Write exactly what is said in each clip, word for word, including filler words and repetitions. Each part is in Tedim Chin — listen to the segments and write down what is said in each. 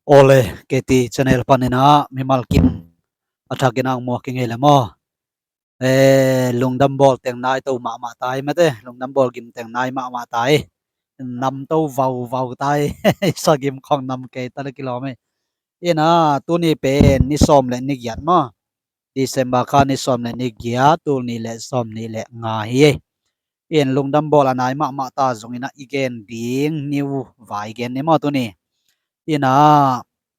Awle, K T channel panin ah mimal kim a thakin ang muak i ngei le maw? Eh, lungdam bawl teng nai to mahmah ta hi mate, lungdam bawl gim teng nai mahmah ta hi. Nam to vauvau ta hi. Sa gim khong nam kei ta le kilawm hi. Ina, tuni pen ni sawm le ni giat maw? December kha ni sawm le ni giat, tul nih le sawm nih le nga hi. In lungdam bawl a nai mahmah ta zongin ah i gen ding new vai gen ni maw tuni. Ina,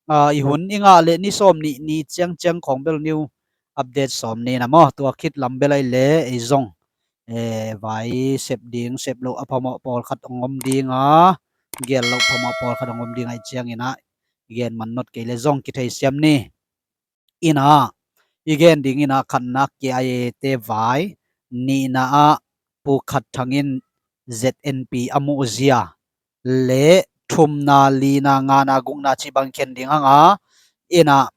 ah, i hun i ngah le ni sawm nih ni ciangciang khong bel new update sawm ni na maw, tua khit lam bel ai le ei zong, eh, vai sep ding sep loh a phamawh pawlkhat hong om ding a, gel loh phamawh pawlkhat hong om ding a, i ciangin ah i gen man not kei le zong kithei siam ni. Ina, i gen ding ina khatna K I A te vai, nihna ah Pu Khat Thang in Z N P a muhzia le thumna, lina, ngana, gukna cih bang khen ding hang a, ina,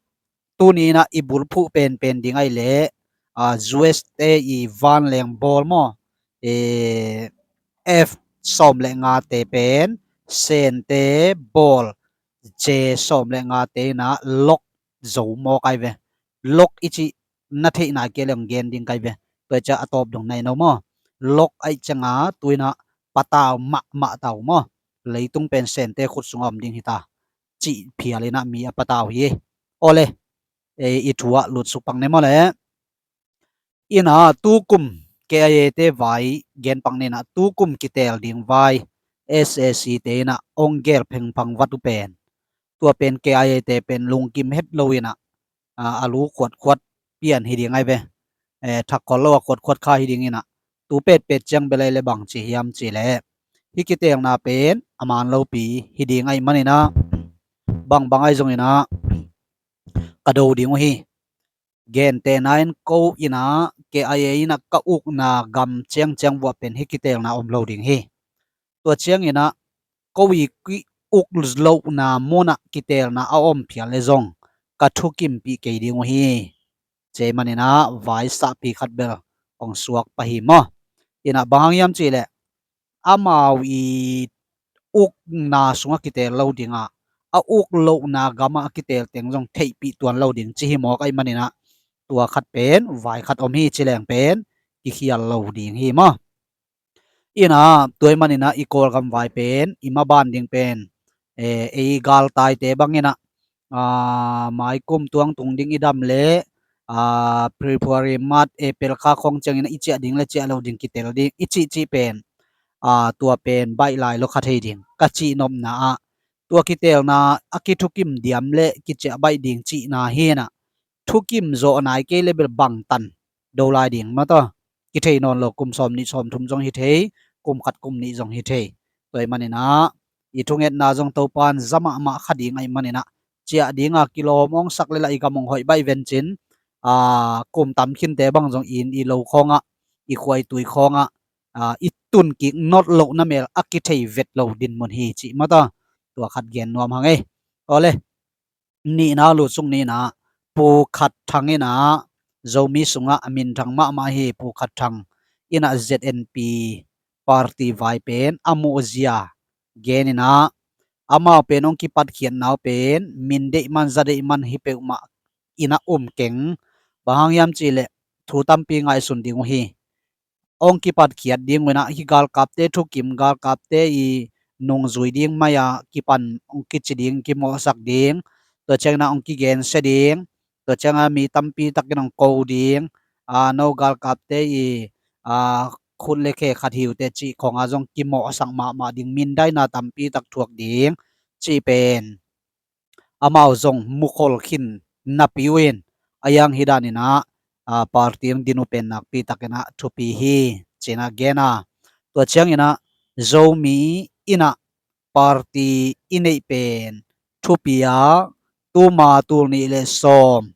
tuni ina i bulphuh penpen ding ai le, ah, U S te i vanleng bawl maw, eh, F sawm le nga te pen Sen te bawl, J sawm le nga te ina lok zo mawk ai ve. Lok i cih na theih nai kei leng gen ding kai ve. Tua i cia a tawp dong nai no maw? Lok ai cianga tu ina patau mahmah tau maw? Leitung pen Sente khut sunga om ding hita cih phial ina mi a patau hi. Awle, eh, i thu ah lut suk pak ni maw le. Ina tukum K I A te vai gen pak ni ina tukum kiteel ding vai S A C te ina ong gel phengphang vat uh pen, tua pen K I A te pen lungkim het lo ina, a, a lu khuatkhuat pian hi ding ai ve. Eh, thak khol lo a khuatkhuat kha hi ding ina tu petpet ciang bel ai le bang ci hiam ci le, hi kiteelna pen a man lopi hi ding ai man ina bangbang ai zong ina ka do ding uh hi. Gentehna in ko ina K I A ina ka ukna gam ciangciang vuah pen hi kiteelna om lo ding hi. Tua ciang ina ko i ki uk lohna mun ah kiteelna a om phial le zong ka thukimpih kei ding uh hi. Cei man ina vai sahpi khat bel ong suak pah hi maw? Ina bang hang hiam ci le amau i ukna sungah kiteel lo ding a, a uk lohna gamah a kiteel teng zong theihpih tuan lo ding ci hi mawk ai man ina tua khat pen vai khat om hi ci leng pen kikhial lo ding hi maw? Ina tua i man ina i Kawlgam vai pen i maban ding pen, eh, ei galtaite bang ina, ah, maikum tuang tung ding i dam le, ah, February, March, April kha khong ciang ina i ciah ding le ciah lo ding kitel ding i cihcih pen, ah, tua pen baih lai lo kha thei ding ka cihnopna ah tua kiteelna a kithukim diam le kiciah baih ding cihna hi ina thukim zawh nai kei le bel bangtan do lai ding maw taw. Kithei nawn lo, kum sawm nih sawm thum zong hi thei, kum khat kum nih zong hi thei. Tua i man ina i thungetna zong Topan za mahmah kha ding ai man ina ciah ding a kilawm ong sak le lah i gam ong hoih baih vencin, a, kum tam khinte bang zong in i lo khawngah, i khua i tui khawngah, a, i tun kik not lohna mel a kithei vet lo dinmun hi cih maw taw. Tua khat gen nuam hang ei. Awle. Nihna lut suk ni ina Pu Khat Thang ina Zomi sungah a minthang mahmah hi. Pu Khat Thang ina Z N P party vai pen a muhzia gen ina amau pen ong kipatkhiatna uh pen min deih man za deih man hi peuhmah ina um keng. Bang hang hiam ci le thu tampi ngaihsun ding uh hi. Ong kipatkhiat ding uh ina hi galkapte thukim, galkapte i nungzui ding mai-a kipan ong kici ding, kimawhsak ding, tua ciang ina ong kigensia ding, tua ciang a mi tampi takin ong ko ding, a, no galkapte i, a, khut le khe khat hi uh teh cih khong a zong kimawhsak mahmah ding, mindaina tampi tak thuak ding cih pen amau zong mukhol khin napi uh in a hiang hi dan ina, a, party ong din uh pen nakpi tak ina thupi hi ci ina gen a. Tua ciang ina Zomi ina party i neih pen thupi a, tuma tul nih le sawm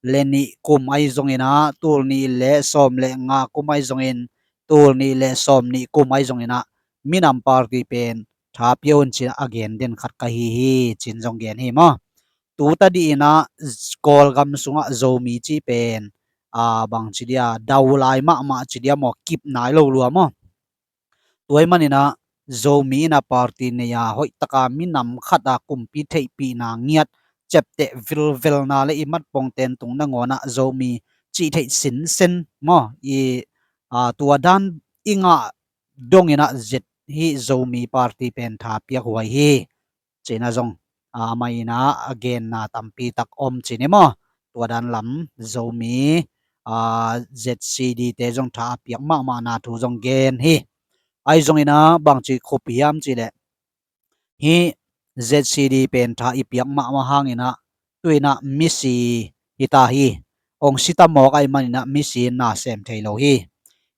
le nih kum ai zong ina, tul nih le sawm le nga kum ai zongin, tul nih le sawm nih kum ai zong ina minam party pen tha pia un ci ina a gen den khat ka hi hi ci in zong gen hi maw? Tu ta dih ina Kawlgam sungah Zomi cih pen, a, bang ci dia, dau lai mahmah ci dia maw, kip nai lo lua maw? Tua i man ina Zomi in a party nei a hoih taka minam khat a kumpi theihpihna ngiat, ciapteh vilvelna le i matpongte tung nangawn ah Zomi cih theih sinsen maw, i, aa, tua dan i ngah dongin ah zet hi Zomi party pen tha piak huai hi. Cih na zong, aa, amah in ah a genna tampi tak om ci ni maw. Tua dan lam Zomi, aa, Z C D te zong tha a piak mahmahna thu zong gen hi. Ahi zongin ah bangci khup hiam cih leh, hih Z C D pen tha i piak mahmah hangin ah tu in ah misi hi ta hi. Hong si ta mawk ahih manin ah misi in na sem thei lo hi.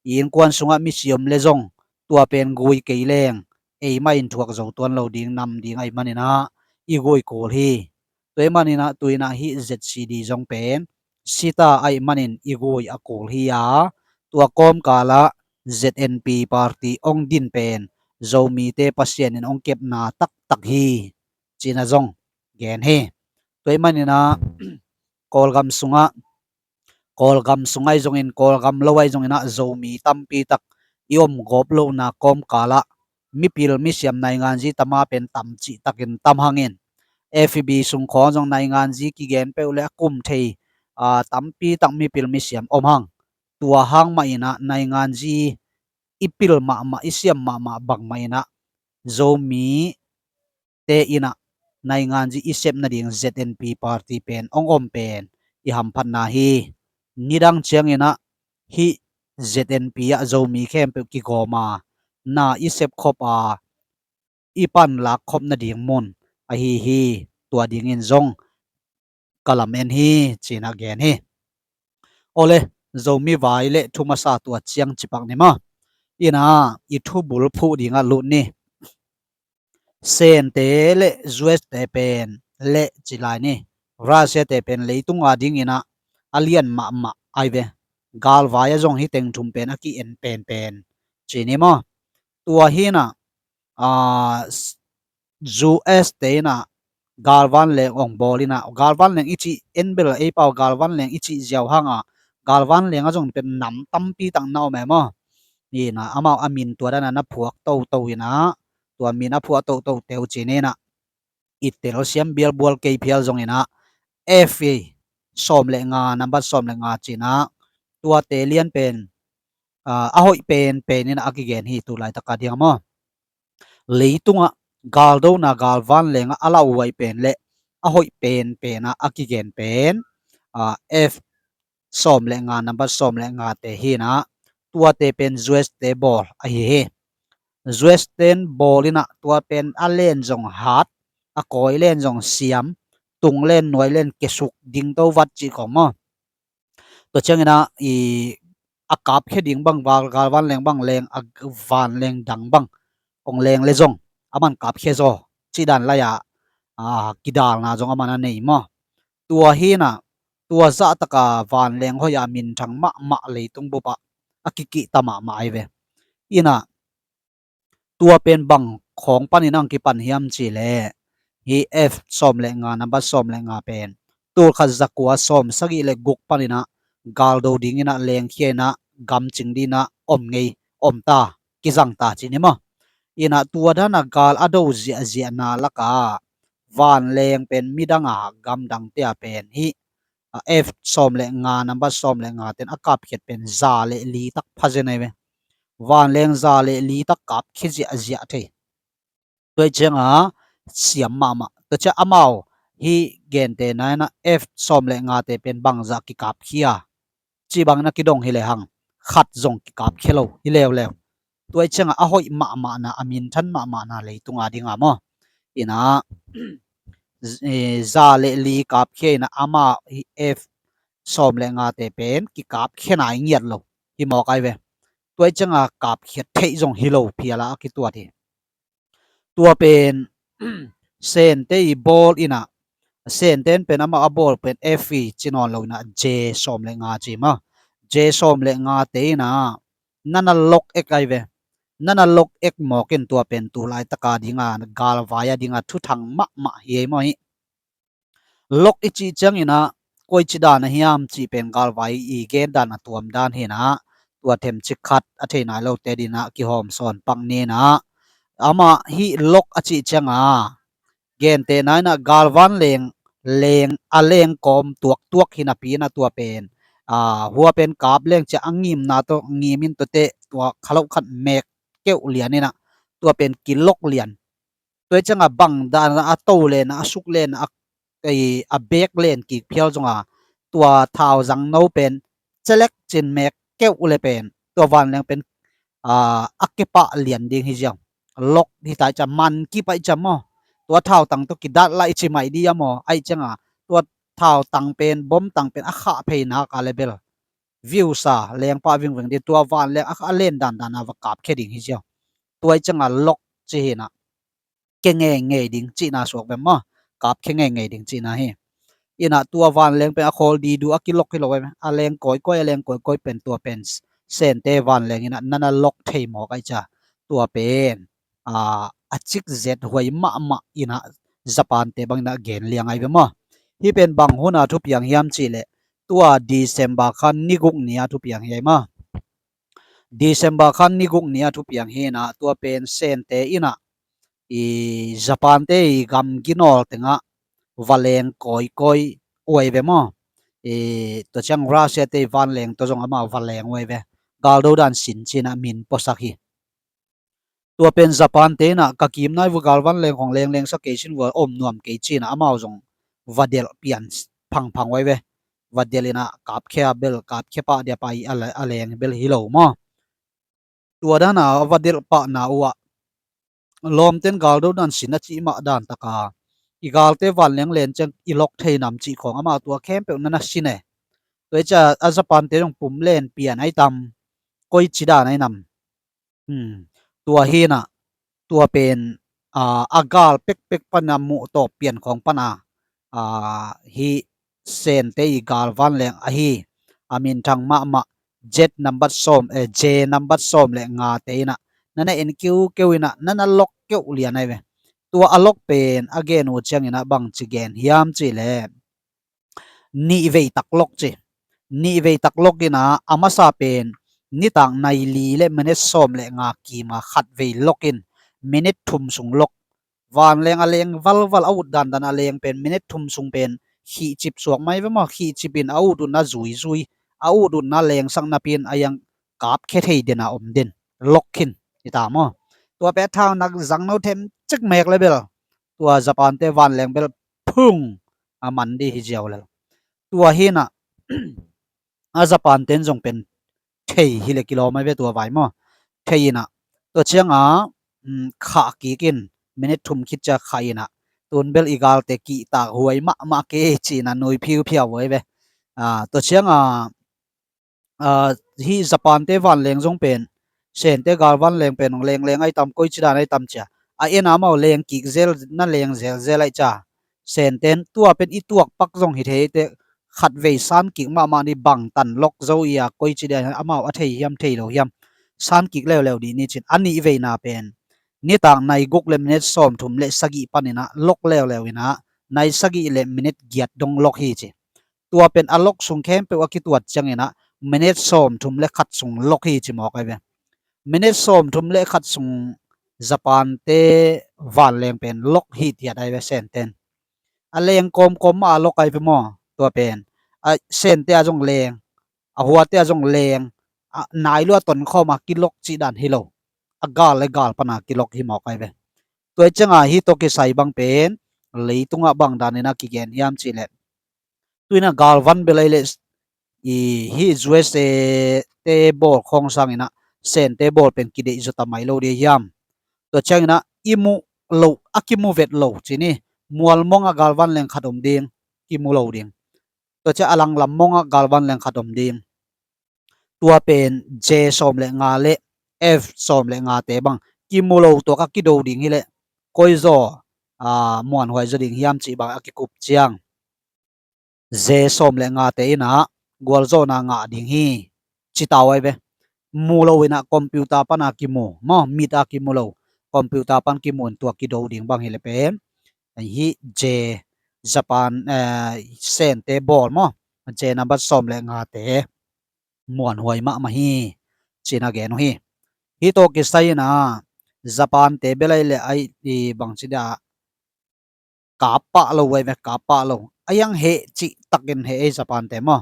I innkuan sungah misi om le zong tua pen gui kei leng eimah in thuak zo tuan lo ding, nam ding ahih manin ah i gui kul hi. Tua ahih manin ah tu in ah hih Z C D zong pen si ta ahih manin i gui a kul hi a, tua kawmkal ah Z N P party hong din pen Zomite Pasian in hong kepna taktak hi, cih na zong gen hi. Tua ahih manin ah Kawlgam sungah, Kawlgam sung ahi zongin, Kawlgam lo ahi zongin ah Zomi tampi tak i om gawp lohna kawmkal ah mipil misiam nainganzi tama pen tam cihtakin tam hangin, F B sung khawng zong nainganzi kigen peuh le a kum thei, aa, tampi tak mipil misiam om hang. Tua hang mah in ah nainganzi i pil mahmah, i siam mahmah bang mah in ah Zomi te in ah nainganzi i sep nading Z N P party pen hong om pen i hamphatna hi. Nidang ciangin ah hih Z N P ah Zomi khempeuh kigawm a, na i sep khop a, i panlak khop nading mun ahi hi. Tua dingin zong ka lam en hi, ci-in ah gen hi. Awle, Zomi vai le thu masa tua ciang cipak ni maw. In ah i thubul phuh ding ah lut ni. Sente le U S te pen le ci lai ni. Russia te pen leitung a dingin ah a lian mahmah ahi ve. Galvai ah zong hih teng thum pen a ki-en penpen, ci ni maw. Tua hi in ah, aa, s-, U S te in ah galvan leng hong bawl in ah, galvan leng i cih en bel ei pau galvan leng i cih ziau hang a, galvan leng ah zong pen nam tampi tak na om e maw. In ah amau a min tua dan a na phuak toto in ah, tua min a phuak toto teu ci ni in ah, i telsiam bialbual kei phial zongin ah F sawm le nga, nambat sawm le nga ci-in ah, tuate lian pen, aa, a hoih penpen in ah a kigen hi tu laitak a ding ah maw. Leitungah galdona galvan leng ah a lauhuai pen le a hoih penpen ah a kigen pen, aa, F sawm le nga, nambat sawm le nga te hi in ah, tuate pen U S te bawl ahi hi. U S ten bawl in ah tua pen a len zong hat, a kawi len zong siam, tung len nuai len kesuk ding to vat cih khong maw. Tua ciangin ah i a kapkhia ding bang, val galvan leng bang leng, a vanleng dang bang hong leng le zong a man kapkhia zaw cih dan lai-ah, a, kidalna zong a man a nei maw. Tua hi in ah tua zahtaka vanleng hoih a minthang mahmah leitung bupah a kikihta mahmah ahi ve. In ah tua pen bang khawng panin ang kipan hiam cih leh, hih F sawm le nga, nambat sawm le nga pen tulkhat zakua sawm sagih le guk panin ah galdo dingin ah lengkhia in ah gamcing dingin ah om ngei, om ta, kizang ta cih ni maw. In ah tua dan a gal a do ziahziahna lakah vanleng pen midang a gamdangte a pen hih, a, F sawm le nga, nambat sawm le nga ten a kapkhiat pen za le li tak phazen ahi ve. Vanleng za le li tak kapkhia ziahziah thei. Tua ciangah siam mahmah. Tua ciang amau hih gente na in ah F sawm le nga te pen bangzah kikapkhia cih bangin a kidong hi lehang khat zong kikapkhia lo hi leuleu. Tua ciangah a hoih mahmahna, a minthan mahmahna leitung a ding a maw. In ah, eh, za le li kapkhia in ah amah hih F sawm le nga te pen kikapkhia nai ngiat lo hi mawk ahi ve. Tua ciangah kapkhiat theih zong hi lo phial a a kituat hi. Tua pen Sente i bawl in ah, Sente in pen amah a bawl pen F ci nawn lo in ah J sawm le nga ci maw. J sawm le nga te in ah na na lok ek ahi ve. Na na lok ek mawk in tua pen tu laitaka ding a galvai a ding a thuthang mahmah hi ei maw hi. Lok i cih ciangin ah koici dan a hiam cih pen galvai i gen dan a tuam dan hi in ah, tua themcik khat a thei nai lote dingin ah kihawm sawn pak ni in ah, Amah hih lok a cih cianga, gentehna inah galvan leng, leng a lengkawm tuaktuak hi napi inah tua pen, a, hua pen kap leng cia a ngimna tawh ngim in tuate tua khalohkhat mek keuh lian inah tua pen kilok lian. Tua i cianga bang dana a to lena a suk lena a, a bek len kik phial zonga tua thau zangno pen celek cin mek keuh le pen tua vanleng pen, a, a kepah lian ding hi ziau. Lok hi ta i cia man kipah i cia maw. Tua thau tang tawh kidat lah i ci mai di a maw. Ai cianga tua thau tang pen, bom tang pen a khah phei nak a le bel viusa lengpa vingving ding tua vanleng a, a len dandan a va kapkhia ding hi ziau. Tua i cianga lok ci hinah khe ngeingei ding cihna suak bem maw. Kapkhia ngeingei ding cihna hi. Inah tua vanleng pen a khawl didu a kilok hi lo em. A leng kawikawi, a leng kawikawi pen tua pen Sente vanleng inah nana lok thei mawk ai cia. Tua pen, a, a cik zet huai mahmah inah Japan te bang inah gen liang ai ve maw. Hih pen bang huna thupiang hiam cihleh tua December kha ni guk ni a thupiang hi ai maw. December kha ni guk ni a thupiang hi inah tua pen Sente inah i Japan te i gam ginawl tengah valeng kawikawi uai ve maw. I tua ciang Russia te i vanleng tua zong amah valeng uai ve. Galdo dan sin cinah min puasak hi. Tua pen Japan te inah ka kim nai vua galvan leng khong lengleng sa kei sin vua om nuam kei cinah amau zong vadelh pian phangphang uai ve. Vadelh inah kapkhia bel kapkhia pah dia pai a leng bel hi lo maw. Tua dana vadelh pahna uh ah lawmten galdo dan sin a cih mah dan taka i galte vanleng len ciang i lok thei nam cih khong amau tua khempeuh nana sin e. Tua i cia a Japan te zong pum len pian ai tam, koi ci dan ai nam. Hmm. Tua hinah tua pen, a, a gal pekpek pana muh tawp pian khong pana, a, hih Sente i galvan leng ahi a minthang mahmah Z nambat sawm, eh, J nambat sawm le ngate inah nana en kiukeu inah nana lok keuh lian ai ve. Tua a lok pen a gen uh cianginah bang ci gen hiam cihleh nihvei tak lok ci. Nihvei tak lok inah a masa pen nitak nai li le minit sawm le nga kima khatvei lok in minit thum sung lok. Vanleng a leng valval a ut dandan a leng pen minit thum sung pen khihcip suak mai ve maw, khihcip in a ut utna zuizui, a ut utna lengsak napi in a iang kapkhia thei dena om den. Lok khin i ta maw. Tua pen a thau nak zangno them cik mek le bel tua Japan te vanleng bel phung a man di hi ziau lel. Tua hinah a Japan ten zong pen thei hileh kilawm ai ve tua vai maw. Thei inah tua cianga, um, khah kik in minit thum khit cia khah inah tun bel i galte kihtak huai mahmah kei cinah nui phiuphiau huai ve. A, tua cianga, a, hih Japan te vanleng zong pen Sente galvan leng pen hong lengleng ai tam, koi ci dan ai tam cia a en a amau leng kik zel na leng zelzel ai cia. Senten tua pen i tuak pak zong hi thei te khatvei san kik mahmah ni bang tan lok zo i a koi ci dia amau a thei hiam thei lo hiam san kik leuleu dih ni cin a nihveina pen nitak nai guk le minit sawm thum le sagih paninah lok leuleu inah nai sagih le minit giat dong lok hi ci. Tua pen a lok sung khempeuh a kituat cianginah minit sawm thum le khat sung lok hi ci mawk ai ve. Minit sawm thum le khat sung Japan te vanleng pen lok hi tiat ai ve Senten. A leng kawmkawm mah a lok ai ve maw. Tua pen a Sente a zong leng, a huate a zong leng, a nai lua tonkhawm a kilok cih dan hi lo. A gal le gal pana kilok hi mawk ai ve. Tua i cianga hih tawh kisai bang pen leitungah bang danin a kigen hiam cihleh tuinah galvan bel ai le i hih U S A te bawl khawng sanginah Sente bawl pen kideih zuta mai lo dia hiam. Tua cianginah i muh loh a kimu vet lo cini mualmong a galvan leng khat om ding, kimu lo ding. Tua cia a langlam mong a galvan leng khat om ding. Tua pen J sawm le nga le F sawm le ngate bang kimu lo tuak a kido ding hileh koi zaw, a, muanhuai zaw ding hiam cih bang a kikup ciang J sawm le ngate inah gualzawhna ngah ding hi ci tau ai ve. Mu lo inah computer pana kimu maw, mit a kimu lo, computer pan kimu in tua kido ding bang hileh pen hih J Japan, eh, Sente bawl maw, J nambat sawm le ngate muanhuai mahmah hi cina gen uh hi. Hih tawh kisai inah Japan te bel ai le ai i bangci dia kap pah lo ai ve, kap pah lo. Ai ang heh cih takin heh ei Japan te maw.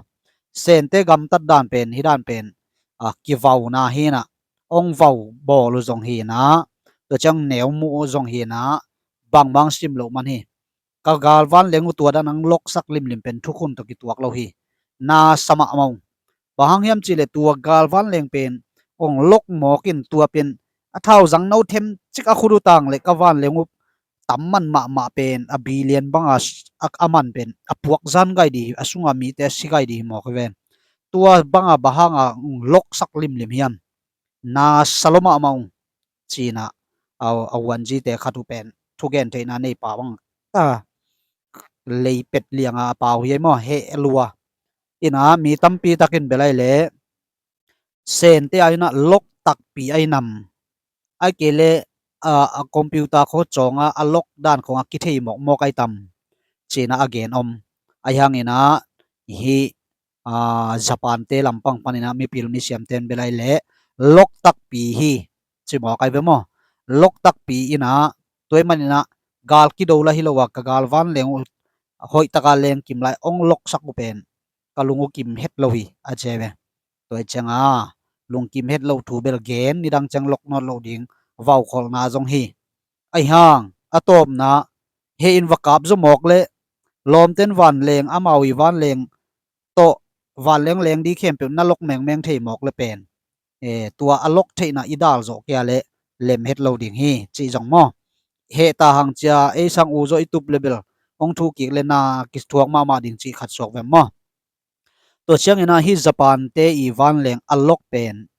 Sente gamtat dan pen hi dan pen a kivauna hinah, ong vau bawl uh zong hinah, tua ciang neu muh uh zong hinah, bangmang sim loh man hi. Ka galvan leng uh tua dan ang loksak limlim pen thukhun tawh kituak lo hi. Na sa mahmah uh. Bang hang hiam cihleh tua galvan leng pen ong lok mawk in tua pen a thauzang no them cik a khut uh tang le ka van leng uh tam man mahmah pen a billion banga a man pen a puak zan gai di hi, a sunga mite a si gai di hi mawk hi ven. Tua banga bang hanga ong loksak limlim hiam. Na sa lo mahmah ung. Cinah a, a uanzite khat uh pen thugen theihna nei pa bang ta lei pet lianga a pau hi ai maw, heh lua. Inah mi tampi takin bel ai le Sente a inah lok takpi ai nam. Ai kei le a, a computer khawng cawnga a lok dan khawng a kithei mawkmawk ai tam. Cinah a gen om. Ai hanginah hi a, Japan te lampang paninah mipil misiam ten bel ai le lok takpi hi. Ci mawk ai ve maw. Lok takpi inah tua ih maninah gal kido la hi lo a ka galvan leng uh hoih taka leng kim lai ong loksak uh pen ka lung uh kim het lo hi a ci ai ve. Tua ih cianga lungkim het loh thu bel gen nidang ciang lok nawt loh ding vaukholhna zong hi. Ai hang a tawpna heh in va kap zaw mawk le lawmten vanleng amau ih vanleng tawh vanleng leng di khempeuh na lok mengmeng thei mawk le pen e, tua a lok theihna i dal zawh kia le lem het lo ding hi cih zong maw. Heh ta hang cia ei sang u zawh i tup le bel hong thu kik le na kithuak mahmah ding cih khat suak vem maw. Tua cianginah hi Japan te i vanleng a lok pen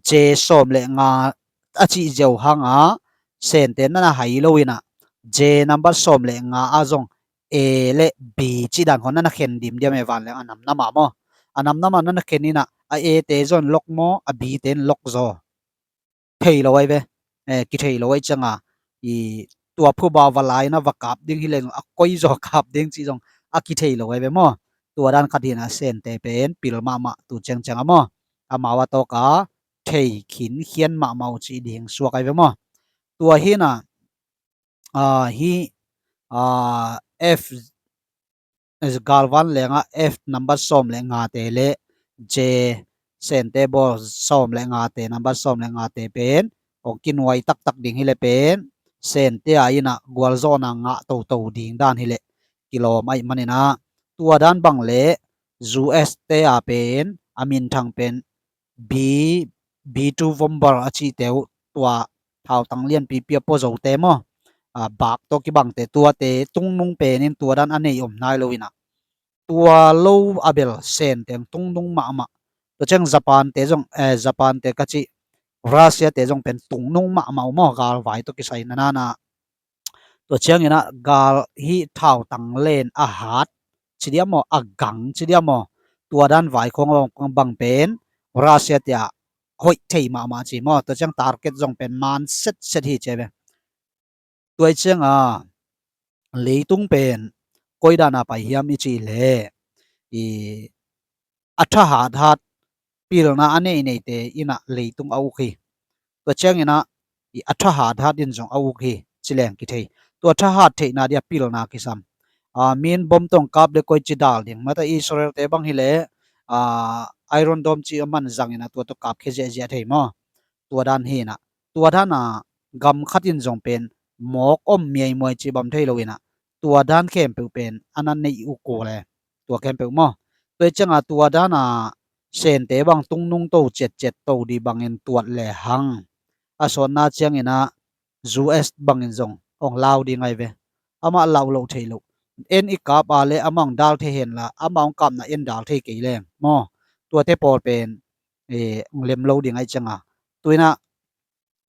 J sawm le nga a cih ziau hanga Sente nana hai lo inah J number sawm le nga a zong A le B cih dan khaw nana khen dimdiam e vanleng a namnama maw. A namnama nana khen inah a A te zaw in lok maw a B te in lok zaw. Thei lo ai ve. Eh, kithei lo ai cianga i tua phuba va laina va kap ding hi leng a koi zaw kap ding cih zong a kithei lo ai ve maw. Tua dan khat hinah Sente pen pil mahmah tu ciangciang a maw. Amau a tawka thei khin khian mahmah uh cih ding suak ai ve maw. Tua hinah a, hi a, F galvan lenga F number sawm le ngate le J Sente bawl sawm le ngate number sawm le ngate pen hong kinuai taktak ding hileh pen Sente a inah gualzawhna ngah toto ding dan hileh kilawm aih maninah tua dan bang le U S te a pen a minthang pen B, B two bomber a cihte uh tua thautang lianpipi a pua zote maw, a, bak tawh kibangte tuate tungnung penin tua dan a nei om nai lo inah tua lo a bel Sente tungnung mahmah. Tua ciang Japan te zong, eh, Japan te ka cih Russia te zong pen tungnung mahmah uh maw, galvai tawh kisai nanana. Tua cianginah gal hih thautang len a hat ci dia maw, a gang ci dia maw, tua dan vaikhawng bang pen Russia tia hoih thei mahmah ci maw. Tua ciang target zong pen man setset hi ci ve. Tua cianga leitung pen koi dana pai hiam i cih leh i a tha hathat pilna a neineite inah leitung a uk hi. Tua cianginah i a tha hathat in zong a uk hi ci leng kithei. Tua tha hat theihna dia pilna kisam. A, min bom tawh kap le koici dal ding mata Israel te bang hileh a, Iron Dome ci a man zanginah tua tawh kap khia ziahziah thei maw. Tua dan hinah tua dana gam khat in zong pen mawk om miaimuai ci bam thei lo inah tua dan khempeuh pen a na neih uh kul e. Tua khempeuh maw. Tua cianga tua dana Sente bang tungnung to ciatciat to di bangin tuat le hang a sawtna cianginah U S bangin zong ong lau ding ai ve. Amah lau lo thei lo. En i kap a le amah ong dal thei henla amah ong kapna en dal thei kei leng maw. Tuate pawl pen e, ong lem lo ding ai cianga. Tuinah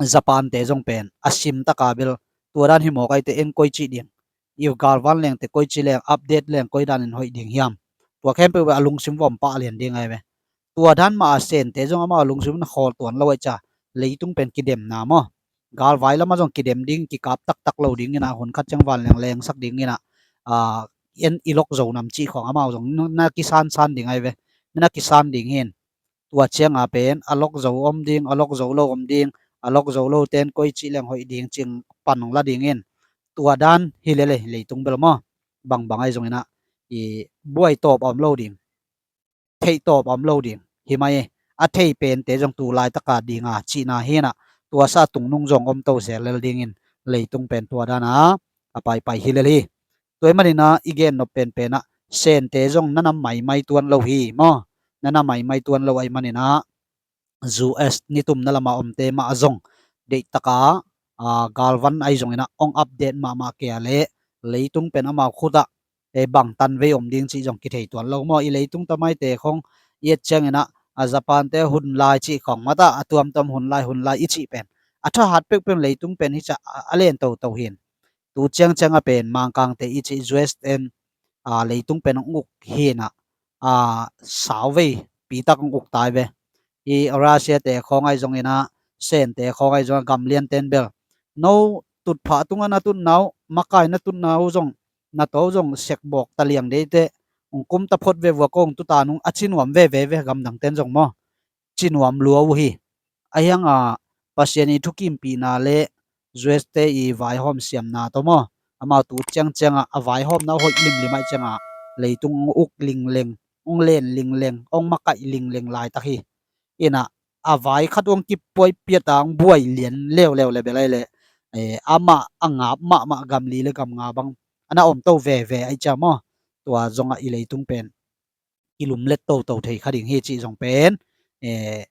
Japan te zong pen a sim taka bel tua dan hi mawk aite en koici ding, i galvan lengte koici leng update leng koi danin hoih ding hiam. Tua khempeuh a lungsim vom pah lian ding ai ve. Tua dan mah a Sente zong amah a lungsim na khawl tuan lo ai cia leitung pen kidemna maw. Galvai lama zong kidem ding, kikap taktak lo ding inah hun khat ciang van leng lengsak ding inah a, en i lok zo nam cih khawng amau zong na kisansan ding ai ve. Na kisan ding hin. Tua cianga pen a lok zo om ding, a lok zo lo om ding, a lok zo lo ten koi cih leng hoih ding cih pan hong la dingin, tua dan hi lel hi leitung bel maw. Bangbang ahi zongin ah i buai tawp a om lo ding, theih tawp a om lo ding hi mai. A thei pente zong tu laitaka dinga cihna hi inah, tua sa tungnung zong om to zel lel dingin leitung pen tua dana a paipai hi lel hi. Tua ahih maninah i gen nop penpenah Sente zong na na maimai tuan lo hi maw. Na na maimai tuan lo ahih maninah U S nitumna lama omte mah a zong deihtaka, a, galvan ahi zonginah ong update mahmah kei a leh leitung pen amau khutah, e, bang tanvei om ding cih zong kithei tuan lo maw. I leitung tamaite khong i et cianginah, a, Japan te hun lai cih khong matah a tuamtuam hun lai hun lai i cih pen a thahat pekpek leitung pen hi ciah a, a len toto hin. Tu ciangciang a pen Mangkangte i cih U S ten, a, leitung pen hong uk hinah, a, sauvei pitak hong uk tai ve. I Russia te khawng ahi zonginah, Sente khawng ahi zongah gamlian ten bel no tutphah tungah na tutna uh, makai na tutna uh zong, na to zong sekbawk taliang deite hong kum taphot ve vua kong tuta nung a cinuam veve ve gamdang ten zong maw. Cinuam lua uh hi. Ahianga Pasian i thukimpihna le U S te i vaihawm siamna tawh maw, amau tu ciangcianga a vaihawmna hoih limlim ahi cianga leitung hong uk lingleng, hong len lingleng, hong makaih lingleng laitak hi. Inah a vai khat hong kipuai piata hong buai lian leuleu le belai le, e, amah a ngap mahmah gam li le gam nga bang ana om to veve ahi cia maw. Tua zongah i leitung pen kilumlet toto thei kha ding hi cih zong pen, e,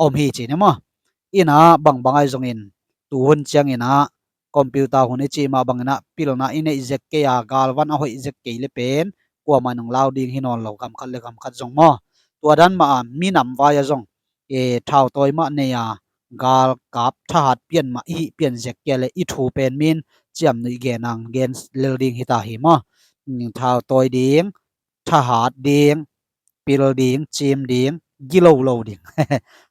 om hi ci ni maw. Inah bangbang ahi zongin tuhun cianginah computer hun i cih mah banginah pilna i neih zek kei a galvan a hoih zek kei le pen kuamah nong lau ding hi nawn lo gamkhat le gamkhat zong maw. Tua dan mah a minam vai a zong, e, thautawi mah nei a galkap thahat pian mah i hih pian zek kei a le i thu pen min ciamnuih gen ang gen lel ding hita hi maw. Thautawi ding, thahat ding, pil ding, cim ding, gilo lo ding.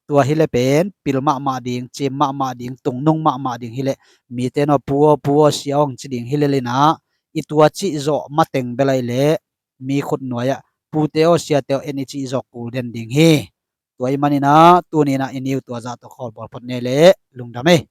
Tua hi le pen pil mahmah ding, cim mahmah ding, tungnung mahmah ding hi le mite naw pu aw pu aw sia aw hong ci ding hi le linah i tua cih zawh mateng belai le mi khut nuai-ah pute aw siate aw en i cih zawh kul den ding hi. Tua i maninah tuninah i niu tua zah tawh khawlbawl phot ne le lungdam ei.